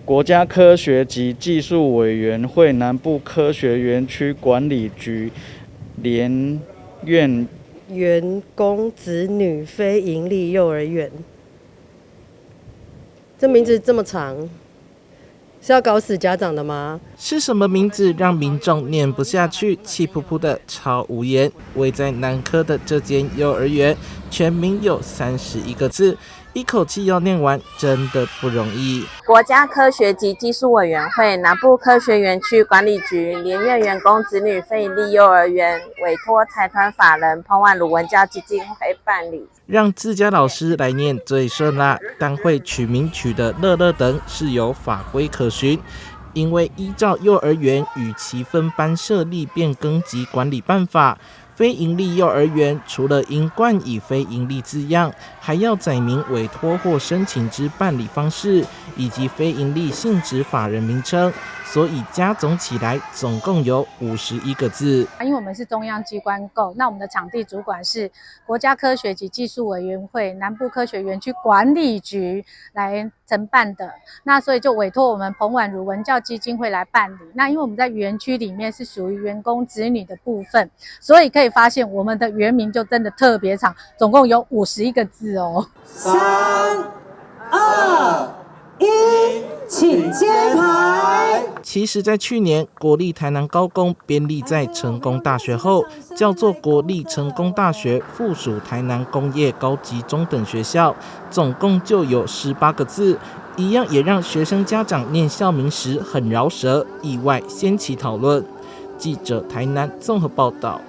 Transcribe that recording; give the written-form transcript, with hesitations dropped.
國家科學及技術委員會南部科學園區管理局聯院員工子女非營利幼兒園，這名字這麼長，是要搞死家長的嗎？是什麼名字讓民眾念不下去，氣噗噗的超無言？位在南科的這間幼兒園，全名有31個字，一口氣要念完真的不容易。國家科學及技術委員會南部科學園區管理局聯院員工子女非營利幼兒園委託財團法人彭婉如文教基金會辦理。讓自家老師來念最順啦，但會取名取得樂樂等是有法規可循，因為依照幼兒園與其分班設立變更及管理辦法，非營利幼兒園除了應冠以非營利字樣，還要載明委託或申請之辦理方式，以及非營利性質法人名稱，所以加總起來總共有51個字。因為我們是中央機關構，那我們的場地主管是國家科學及技術委員會南部科學園區管理局來承辦的，那所以就委託我們彭婉如文教基金會來辦理。那因為我們在園區裡面是屬於員工子女的部分，所以可以發現我們的園名就真的特別長，總共有51個字哦。三、二、一，請揭牌。其實，在去年國立台南高工編立在成功大學後，叫做國立成功大學附屬台南工業高級中等學校，總共就有18個字，一樣也讓學生家長念校名時很饒舌，意外掀起討論。記者台南綜合報道。